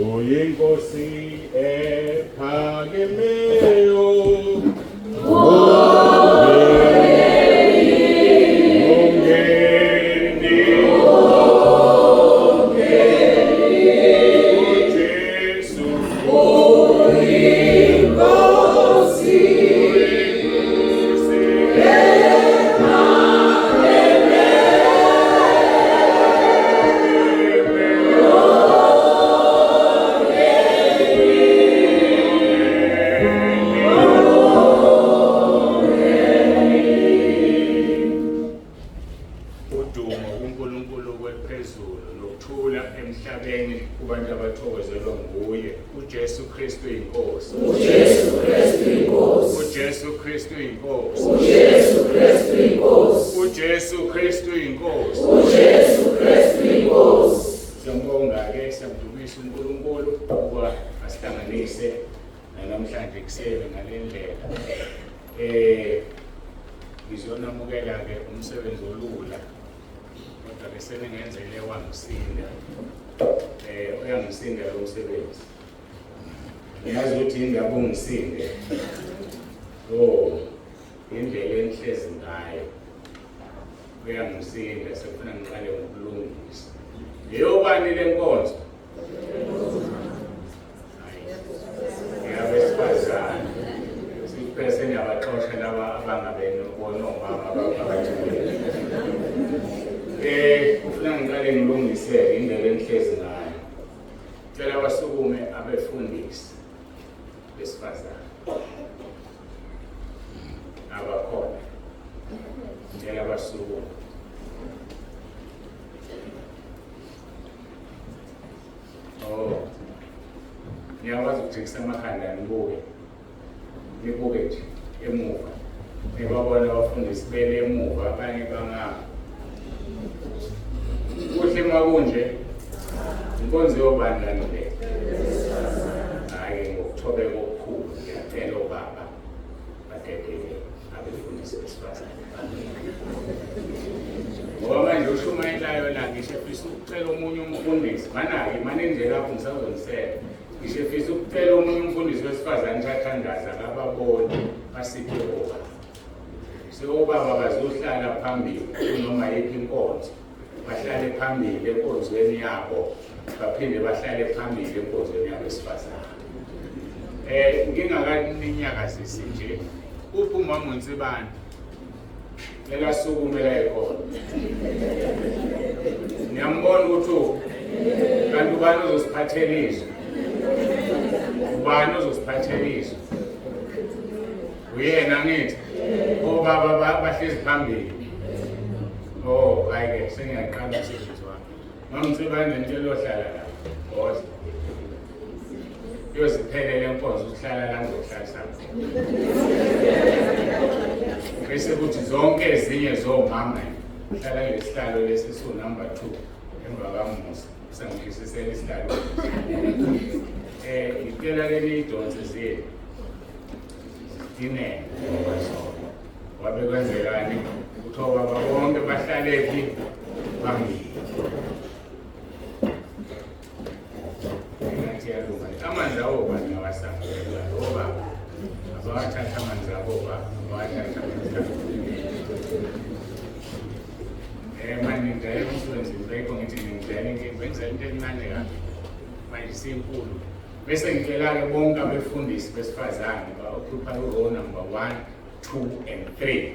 Uyinkosi ephakemeyo. Ungeni. UJesu. Uyinkosi. Udumo kuNkulunkulu kwephezulu nokuthula emhlabeni kubantu abathokozelwa nguye uJesu Kristu inkosi. uJesu Kristu inkosi. uJesu Kristu inkosi. uJesu Kristu inkosi. uJesu Kristu inkosi. uJesu Kristu inkosi. Siyambonga-ke, siyamdumisa uNkulunkulu ukuba asihlanganise namhlanje ekuseni ngale ndlela. Ngizonamukela-ke umsebenzi olula, kodwa-ke seningenzele wangisinda. Uyangisinda lo msebenzi. Ngiyazi ukuthi indaba ungisinde. Oh, indlela enihlezi ngayo. Uyangisinda, sekufuna ngiqale ngokulungisa. Yeyobani le nkonzo? Ngiyabesifazane. Siphese niyabaxosha laba abangabe nomama abaphakathi kwethu. Ufuna ngiqale ngilungise indlela enihlezi ngayo. Cela basukume abefundisi besifazane. Abakhona. Cela basukume. Oh. Niyakwazi ukujikisa amakhanda nibuke. Nibuke nje emuva. Nibabona abafundisi bele emuva abanye bangapha. Kuhle makunje. Inkonzo yobani lani le? Hayi ngokuthobeka okukhulu ngiyacela obaba badedele abefundisi besifazane. Ngoba manje ushumayelayo la ngisho efisa ukucela omunye umfundisi, mana-ke mane nje lapho ngisazonisela. Ngisho efisa ukucela omunye umfundisi wesifazane ukuthi athandaze akababoni basiphe obaba. Obaba bazohlala phambili kunoma yiphi inkonzo. Bahlale phambili enkonzweni yabo, baphinde bahlale phambili enkonzweni yabesifazane. Ngingakaninyakazisi nje, uphi umama uNsibane? Cela asukume la ekhona. Niyambona ukuthi uphi? Kanti ubani ozosiphathela izwi? Ubani ozosiphathela izwi? Uyena ngithi? Obaba bahlezi phambili. Oh, hayi-ke sengiyaqala umsebenzi wami. Mama uNsibane ngicela uyohlala la. Woza. Iyoziphelela inkonzo ukuhlala la ngizokuhlalisa khona. Bese kuthi zonke ezinye zomama hlala kulesihlalo lesi su number 2 emva kaMusa sangikhisisela isihlalo. Ngicela ke niyidonse ziye. Inene ngokwesona. Wabe kwenzekani? Ukuthi obaba bonke bahlale phi? Phambili. Ngathi yalunga. Amanzi awoba ngiyawasamukela obaba. Abawathatha amanzi aboba, abawathatha amanzi abo. Manje ngijayele umsebenzi ngibekho ngithi ngijayele ngenzela into encane kabi. Manje isinkulu. Bese ngicela-ke bonke abefundisi besifazane ba-occupy row number 1, 2 and 3.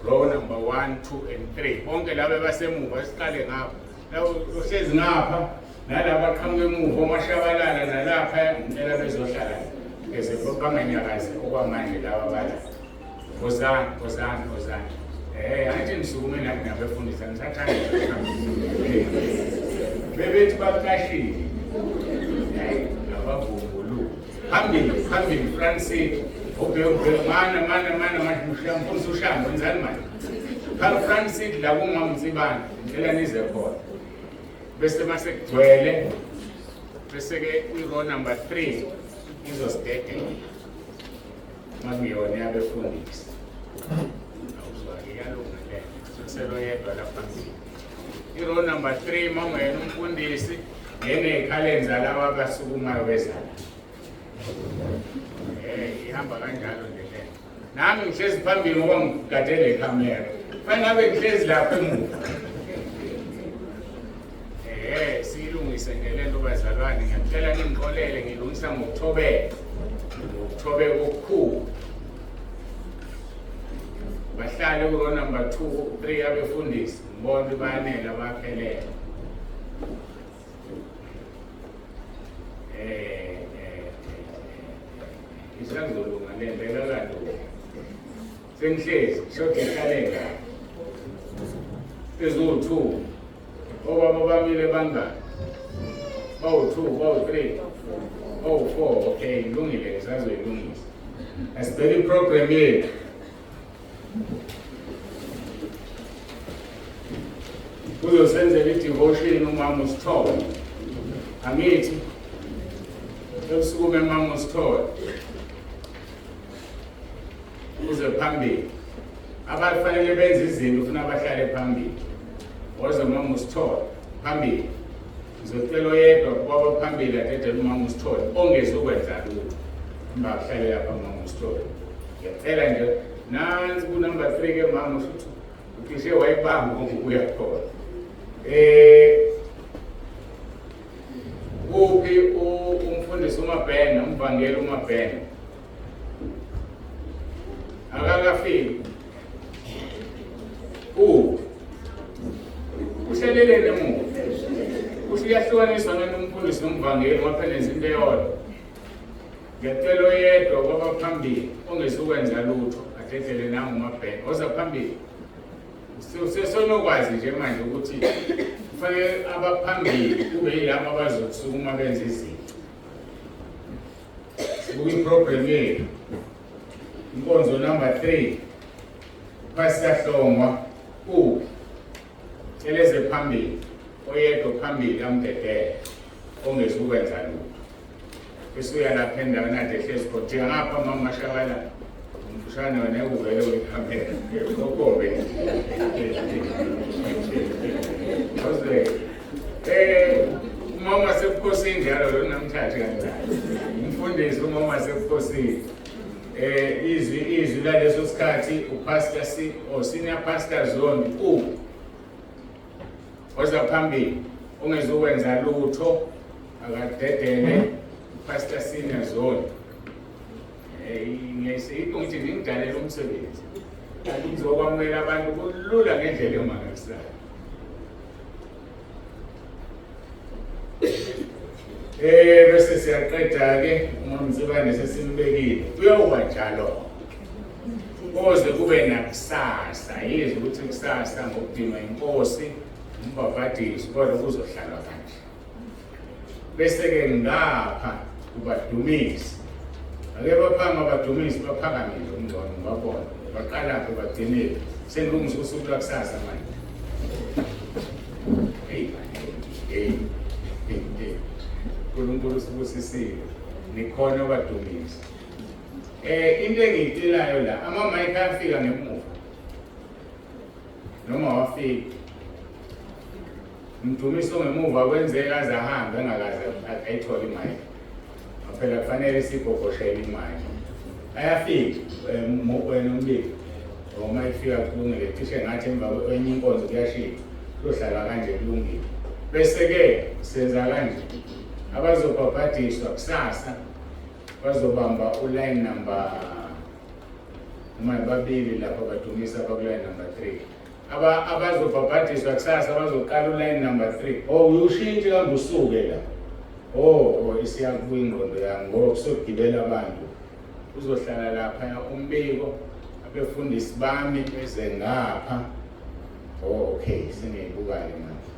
Row number 1, 2 and 3. Bonke laba basemuva siqale ngapha. Labo ohlezi ngapha nalaba aqhamuka emuva omashabalala nalapha ngicela bezohlala. Bese banganyakazi okwamanje laba bala. Wozani, wozani, wozani. Angithi nisukume nani nabefundisi angisathandi. Bebethi baqashile. Hayi, abavumbuluki. Phambili, phambili, front seat. Ubheke, ubheke, mana, mana, mana, manje mfundisi uShango, wenzani manje? Phambili front seat la kumama uNsibane, ngicela nize khona. Bese mase kugcwele, bese ke i-row number 3 izosidedela. Makuyona yabefundisi. Awuzwa-ke iyalunga le. Seselo yedwa lapha phambili. I-row number 3 mawungena umfundisi, Ngene ey'khaleni zalaba abasukumayo beza. Ihamba kanjalo nje le. Nami ngihlezi phambili ngoba ngigade le khamera. Kufanele ngabe ngihlezi lapha emuva. Siyilungise nje le nto bazalwane, ngiyacela ningixolele, ngilungisa ngokuthobeka. Ngokuthobeka okukhulu. Bahlale kulo number 2, 3 abefundisi, ngibona ukuthi bayanele abaphelele. Isazolunga le nto ekakalungi. Sengihlezi, shoda ihlale kahle. Eziwu-2. Obaba bamile bangaki? Bawu-2, bawu-3, bawu-4. Okay, ilungile, ngisazoyilungisa. Asibheke iprogram yethu. Uzosenzela i-devotion umama uSithole. Angithi ekusukume mama uSithole. Uze phambili. Abafanele benze izinto ufuna bahlale phambili. Woze mama uSithole phambili. Ngizocela oyedwa kwaba phambili adedele umama uSithole ongezukwenza lutho. Mbakuhlale lapha mama uSithole. Ngiyacela nje nansi ku number 3 ke mama ushuthi ucishe wayibamba ngokubuya khona. Kuphi umfundisi uMabhena, umvangeli uMabhena? Akakafiki. Uphi? Uhleleleni emuva? Usho uyahlukaniswa nani umfundisi nomvangeli ngoba phela nenza into eyodwa. Ngiyacela oyedwa kwabaphambili ongezukwenza lutho adedele nangu uMabhena. Oza phambili. Sesonokwazi nje manje ukuthi kufanele abaphambili kube yilabo abazosukuma benze izinto. Sibuka iprogram yethu. Inkonzo number 3. Pastor Hlongwa uphi? Celeze phambili. Oyedwa phambili amdedele ongezukwenza lutho. Bese uya lapha endaweni ade ehlezi khona. Jika ngapha mama Mashabala. Umfushane wena uvele uyikhamera. Kokobe. Awuzwe. Umama wasebukhosini njalo lo namthathe kancane. Umfundisi umama wasebukhosini. Izwi laleso sikhathi uPastor C or Senior Pastor Zondi u oza phambili ongezukwenza lutho akadedele uPastor Senior Zondi. Ngiyayisipho ngithi ngingidalela umsebenzi. Kanti ngizokwamukela abantu kulula ngendlela emangalisayo. Bese siyaqeda ke umamzibane sesimbekile. Kuyoba njalo. Koze kube nakusasa, yize ukuthi kusasa ngokudinwa inkosi umbhabhadiso kodwa kuzohlalwa kanje. Bese ke ngapha kubadumisi. Ake baphama abadumisi baphakamile umngcono ngibabona. Baqalaphi bagcinile. Senilungisa usuku lwakusasa manje. Hey, hey, hey, hey. uNkulunkulu usibusisile. Nikhona abadumisi. Into engiyicelayo la, ama mic ayafika ngemuva. Noma wafika. Umdumiso ngemuva kwenzeka aze ahambe engakaze ayithole imic. Phela kufanele sigogoshele imic. Ayafika wena umbiko. Uma ifika kulungile cishe ngathi emva kwenye inkonzo kuyashintsha. Kuyohlala kanje kulungile. Bese ke senza kanje. Abazobhabhadiswa kusasa bazobamba uline number uma babili lapha badumisa bakuline number 3. Abazobhabhadiswa kusasa bazoqala uline number 3. Oh uyushintshe kambe usuke la. Oh isiyakubuya ingqondo yami ngoba kusogibela abantu. Uzohlala lapha umbiko abefundisi bami beze ngapha. Oh okay, sengiyibuka-ke manje.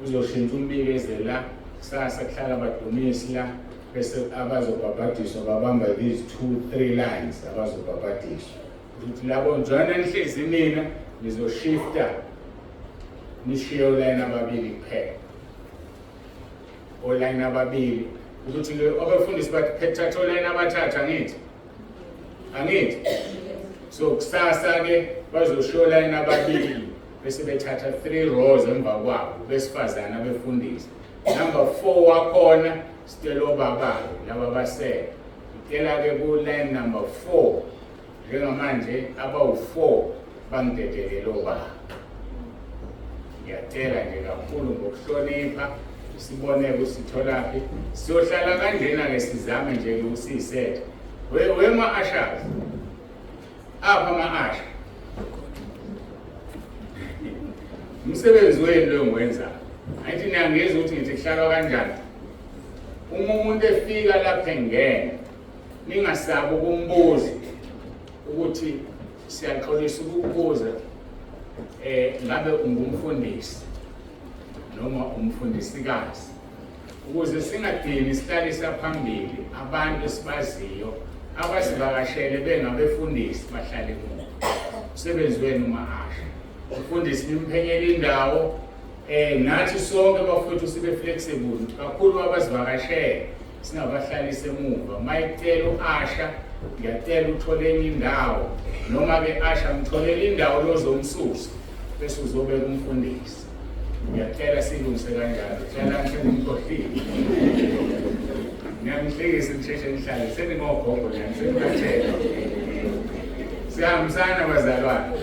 Uzoshintsha umbiko eze la kusasa kuhlala abadumisi la bese abazobhabhadiswa babamba these 2 3 lines abazobhabhadiswa. Ukuthi labo njena nihlezi nina nizoshifta nishiye olayini ababili kuphela. Olayini ababili ukuthi le abafundisi bathi thatha olayini abathathu angithi. Angithi. So kusasa ke bazoshiya olayini ababili bese bethatha 3 rows emva kwabo besifazana abefundisi. Number 4 wakhona sicela obaba laba basele. Ngicela ke ku line number 4 njengamanje abawu-4 bangidedelele obaba. Ngiyacela nje kakhulu ngokuhlonipha sibone kusitholaphi. Siyohlala kanjena ke sizame nje ke usiyisethe. Wema ushers. Apha ama-usher. Umsebenzi wenu lo engiwenzayo. Angithi niyangizwa ukuthi ngithi kuhlalwa kanjani. Uma umuntu efika lapha engena, ningasabi ukumbuza ukuthi siyaxolisa ukukubuza ngabe ungumfundisi noma umfundisikazi, ukuze singadini sihlalisa phambili abantu esibaziyo abasivakashele bengabefundisi bahlale emuva. Umsebenzi wenu ma-usher, umfundisi nimphenyele indawo. Nathi sonke bafowethu sibe flexible kakhulu, abasivakashele singabahlalisa emuva. Mayicela u-usher, ngiyacela uthole enye indawo, noma ke usher mtholele indawo lozomsusa bese uzobeka umfundisi. Ngiyacela silungise kanjalo. Hlalani, sengimkhohlile. Ngiyangihlekisa, nisheshe nihlale, seningogogo nani, sengibatshela. Siyahambisana bazalwane,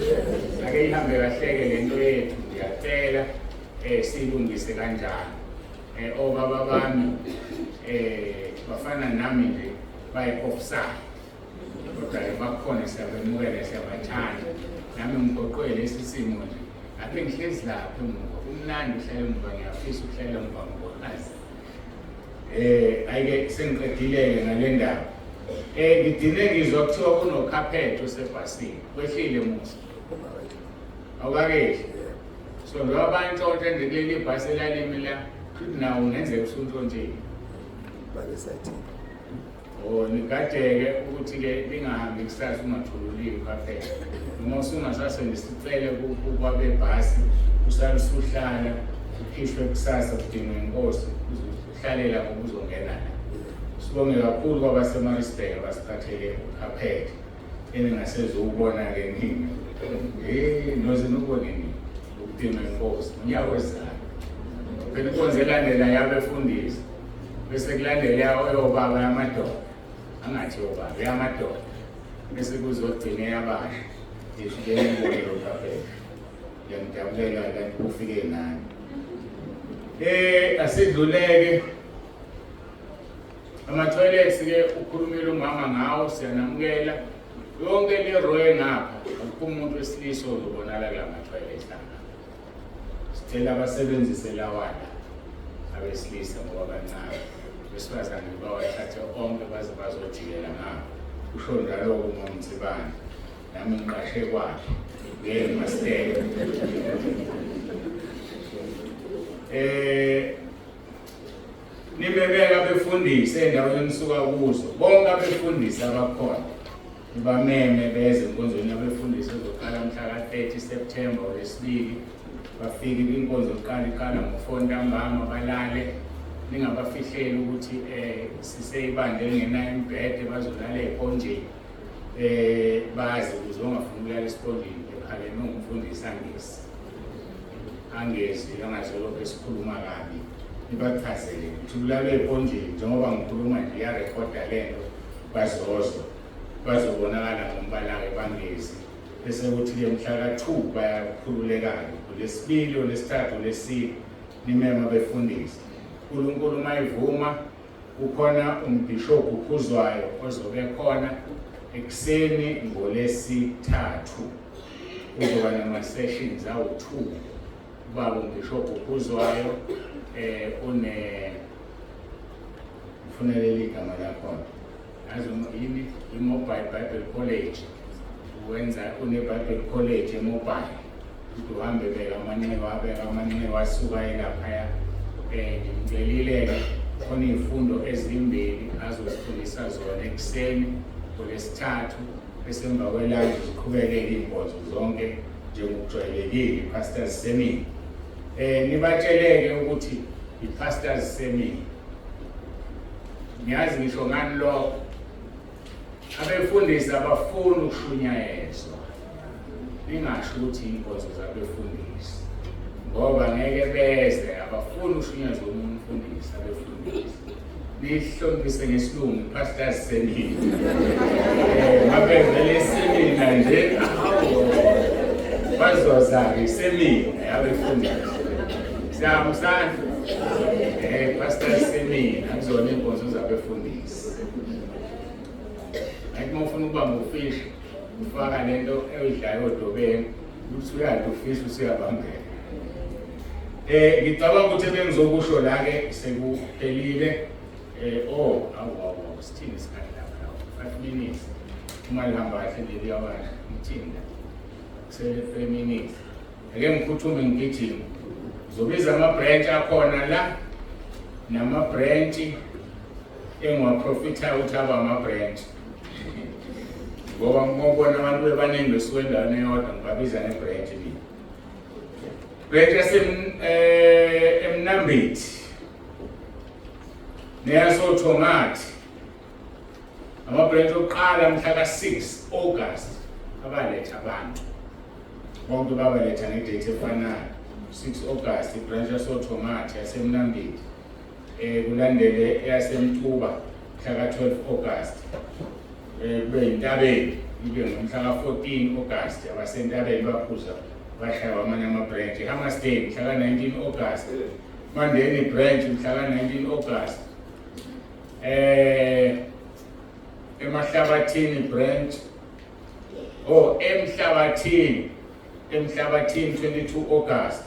ake ihambe kahleke lento yethu. Ngiyacela siyilungise kanjalo. Obaba bami bafana nami nje, bayi-offside, kodwa-ke bakhona, siyabemukela, siyabathanda. Nami ngigoqwe lesi simo nje, ake ngihlezi lapha emuva, kumnandi uhlala emuva, ngiyafisa ukuhlala emuva ngokwazi. Ayike sengiqedile-ke ngale ndaba. Ngigcine ngizwa kuthiwa kunokhaphethe osebhasini, kwehlile musa? Awukakehli? So njengoba bantshontsha nje kuleli bhasi elalimi la, futhi nawo kungenzeka usuntshontshile. Babesayithini. Oh, nigadeke ukuthi-ke lingahambi kusasa ungathululiwe ukhaphethe, noma usungasase nesicele kwabebhasi, usale usuhlala ukhishwe kusasa kudingwe inkosi, uzohlalela ngoba uzongena la. Sibonge kakhulu kwabaseMaritzburg abasiphathele ukhaphethe eningasezuwubona-ke nina. Noze nubone nini ukudinga inkosi unyaka ozayo. Phela inkonzo elandela yabefundisi, bese kulandela yobaba yamadoda, angathi yobaba yamadoda, bese kuzogcina eyabasha. Ngifike ngibone lo khaphethe, ngiyangijabulela kanti ufike nani. Asidluleke ama-toilets ke, ukhulumile umama ngawo, siyanamukela yonke le row engapha, akukho umuntu wesilisa ozobonakala kula ma-toilets lapha. Sicela basebenzise lawana abesilisa ngoba bancane, besifazane bawathathe onke baze bazojikela ngapha. Usho njalo umamthibane, nami ngiqashe kwakhe ngeke masitele. Nimemeka abefundisi endaweni enisuka kuzo, bonke abefundisi abakhona nibameme beze enkonzweni yabefundisi ezoqala mhla ka-30 September, olwesibili. Bafike kwinkonzo yokuqala, iqala ngo-4 ntambama, balale. Ningabafihleli ukuthi siseyibandla elingenayo imibhede, bazolala ey'ponjeni. Bazi ukuze ungafuni ukulala esiponjeni ephakeme ungumfundisi angezi angazolokhu esikhuluma kabi. Nibachazele ukuthi kulalwe eponjeni, njengoba ngikhuluma nje iyarekhoda lento, bazozwa, bazobonakala ngombala-ke, bangezi. Bese kuthi-ke mhla ka-2 bayakhululeka-ke, olwesibili, olwesithathu, olwesine, nimeme abefundisi. uNkulunkulu uma ivuma, kukhona umbhishobhu uKhuzwayo ozobe khona ekuseni ngolesithathu, kuzoba nama-sessions awu-2. Ubaba umbhishobhu uKhuzwayo une ngifuna leli igama lakhona, yazi yini, i-Mobile Bible College, wenza une-Bible College e-mobile, ukuthi uhambe beka amanxiwa, abeka amanxiwa asuka elaphaya. Ngimcelile-ke, khona iy'fundo ezimbili azozifundisa zona ekuseni ngolwesithathu, bese emva kwelanga ziqhubeke iy'nkonzo zonke njengokujwayelekile, i-pastors seminar. Nibatsheleke ukuthi i-pastors seminar. Ngiyazi ngisho ngani lokho, abefundisi abafuni ukushunyayezwa. Ningasho ukuthi iy'nkonzo zabefundisi, inkonzo Ngoba ngeke beze abafuni ushunyezwa omunye umfundisi abefundisi. Nihloniphise ngesilungu pastors semina. Mabenzele isemina nje bazoza-ke isemina yabefundisi. Siyahambisana? Pastors semina kuzona iy'nkonzo zabefundisi. Ayithi uma ufuna ukubamba ufishi ufaka lento oyidlayo odobeni ukuthi uyadla ufishi usuyabambeka. Ngicabanga ukuthi ebengizokusho la ke sekuphelile. Oh, awu awu sithini isikhathi lapha? 5 minutes. Uma lihamba kahle leli yawasha, ngithini la? Kusele 3 minutes. Ake ngiphuthume ngigijime. Ngizobiza ama-branch akhona la nama-branch engiwaprofithayo ukuthi aba ama-branch. Ngoba ngibona abantu bebaningi besuka endaweni eyodwa ngibabiza nge-branch mina. Branch eMnambithi neyasoThongathi. Ama-branch okuqala mhla ka-6 August abaletha abantu. Bonke babaletha ngedate efanayo. 6 August ibranch yasoThongathi yaseMnambithi. Kulandele eyaseMtuba mhla ka-12 August. Kube yintabeni ibe ngomhla ka-14 August abasentabeni baphuza bashaywa amanye ama-branch. Hammerstein mhla ka-19 August. Mandeni branch mhla ka-19 August. Emahlabathini branch. Oh, Emhlabathini. Emhlabathini 22 August.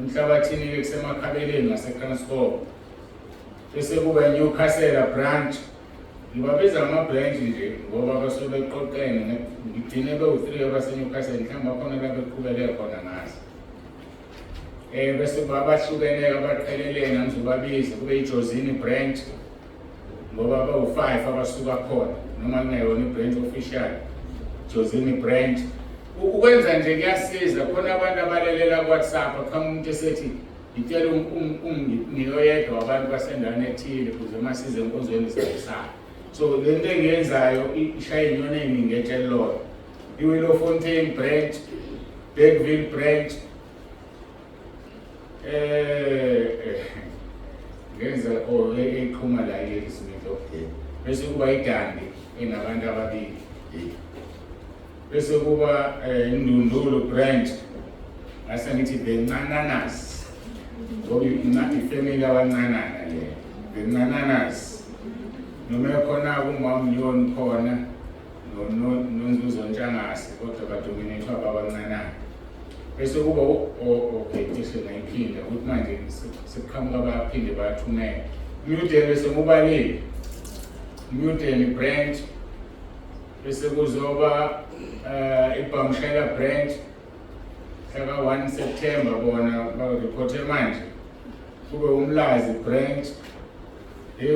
Emhlabathini ke kusemakhabeleni ngaseKranskop. Bese kuba Newcastle branch. Ngibabiza ama-branch nje ngoba basuke beqoqene ngigcine bewu-3 abaseNewcastle mhlawumbe bakhona la beqhubele khona ngazi. Bese kuba abahlukene abaqhelelene angizobabiza kube iJozini branch ngoba bawu-5 abasuka khona noma kungeyona i-branch official. Jozini branch. Ukwenza nje kuyasiza khona abantu abalelela ku-WhatsApp aqhamuka umuntu esethi ngicela ngiyoyedwa wabantu basendaweni ethile ukuze uma size enkonzweni sihambisane. So le nto engiyenzayo ishaya inyoni eningi ngetshe elilodwa. I-Willowfontein branch, Bergville branch, ngenza eqhuma la iLadysmith, okay. Bese kuba iDundee enabantu ababili. Bese kuba iNdundulu branch. Ngase ngithi Bencananas. Ngoba ifamily yabancanana le. Bencananas. Noma ekhona kumama khona noNzuzo Ntshangase kodwa badominethwa babancanana. Bese kuba okay cishe ngayiphinda ukuthi manje sekuqhamuka baphinde bayathumela. Newton bese kubalile. Newton branch bese kuzoba iBhamshela branch mhla ka-1 September bona bareporte manje. Kube uMlazi branch.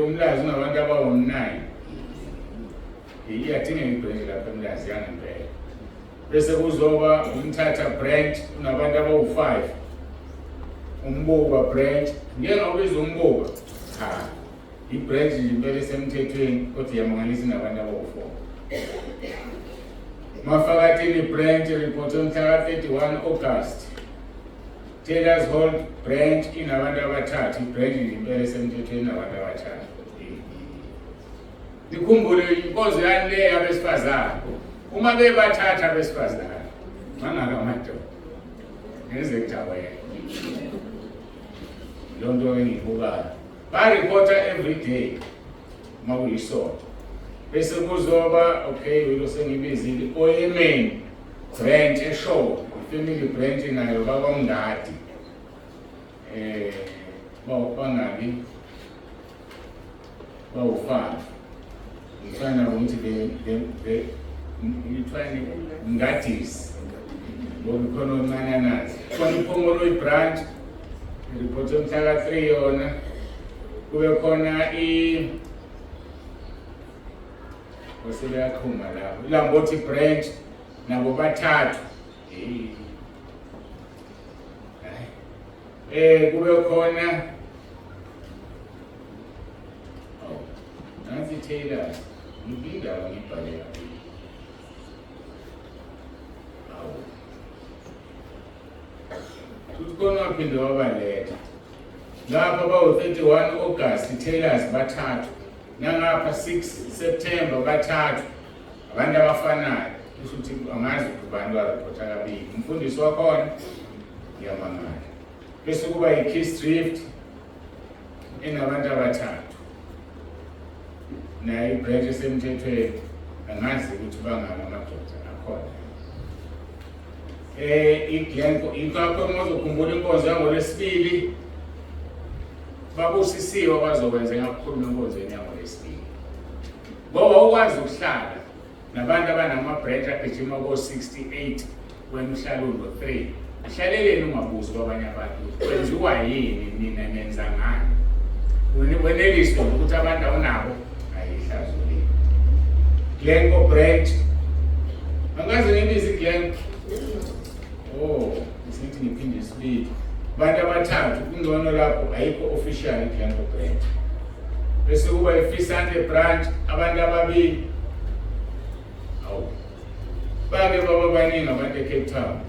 UMlazi unabantu abawu-9. Iyadingeka ibranch lapha eMlazi yangempela. Bese kuzoba uMthatha branch unabantu abawu-5. Umbuka branch, ngeke ngawubiza umbuka. Cha. I-branch nje impela esemthethweni kodwa iyamangalisa inabantu abawu-4. Mafakatini branch report mhla ka-31 August. Taylor's Hall branch inabantu abathathu, ibranch nje impela esemthethweni inabantu abathathu. Nikhumbule inkonzo yani le yabesifazane. Uma bebathatha abesifazane, mangaka amadoda. Ngeze kujabulele. Loo nto engiyibukayo. Ba-reporta every day uma kuyisonto. Bese kuzoba okay, yilo sengibizile Oyemeni branch eshow, family branch nayo bakwaMngadi. Bangaki bawu-5. Ngifana nabo ngithi ngithwani Ngadisi. Ngoba ikhona oncananazi. Khona iPhongolo branch report mhla ka-3 yona. Kube khona osebeyaqhuma lapho. ILambothi branch nabo bathathu. Kube khona Nansi Taylor, ngiphinda ngibhale kabi. Awu. Futhi khona waphinde wabaletha. Ngapha bawu-31 August tailors bathathu. Nangapha 6 September bathathu. Abantu abafanayo. Kusho ukuthi angazi ukuthi ubani warephotha kabili. Umfundisi wakhona ngiyamangala. Bese kuba yi-Kiss Drift enabantu abathathu. Nayo ibranch esemthethweni angazi ukuthi bangaki amadoda akhona. IGlencoe ingakho uma uzokhumbula inkonzo yangolwesibili babusisiwe abazokwenza engakukhuluma enkonzweni yangolwesibili ngoba ukwazi ukuhlala nabantu abanama-branch agijima ko-68 wena uhlala uno-3 uhlaleleni ungabuzi kwabanye abantu kwenziwa yini nina nenza ngani weneliswe ukuthi abantu awunabo ayihlazo le Glencoe branch angaze ngibize iGlencoe. Oh, ngithi ngiphinde isibili. Abantu abathathu kungcono lapho ayikho official iGlencoe branch. Bese kuba iFisante branch abantu ababili. Awu. Bake baba baningi abantu eCape Town.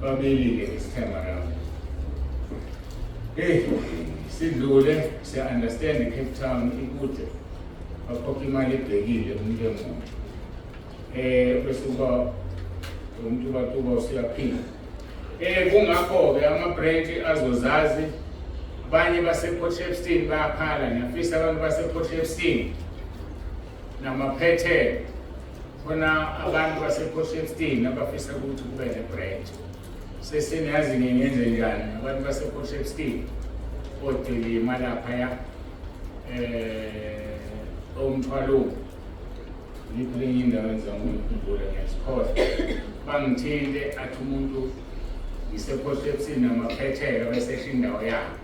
Babili-ke this time around. Hey, sidlule siya understand iCape Town ikude. Bakhokha imali ebhekile umuntu emuntu. Bese kuba umuntu batuba usuyaphila. Kungakho-ke ama-branch azozazi abanye base-Port Shepstone bayakhala ngiyafisa abantu base-Port Shepstone namaphethelo khona abantu base-Port Shepstone abafisa ukuthi kube ne-branch seseniyazi ngingenze njani abantu base-Port Shepstone odilima laphaya omthwalo yiphi lenye indawo engizama ukuyikhumbula ngiyazikhohlwa bangithinte athi umuntu ngise-Port Shepstone namaphethelo bese indawo yakhe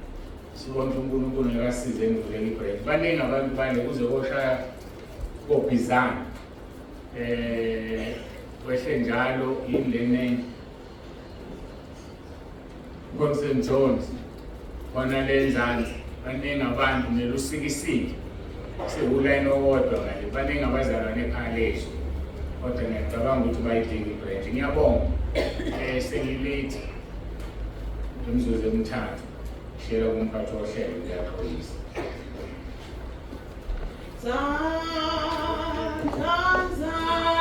sibona ukuthi uNkulunkulu ngeke asize ngivuleke ibranch baningi abantu bale kuze koshaya kobhizana wehle njalo yini lene St John's khona le nzansi baningi abantu nelusikisiki sekulayini owodwa ngale baningi abazalwane ekhaya lethu kodwa ngiyacabanga ukuthi bayidinga ibranch ngiyabonga sengilate imizuzu emithathu shiyela kumphathi wohlelo ngiyaxolisa. Zan, zan, zan.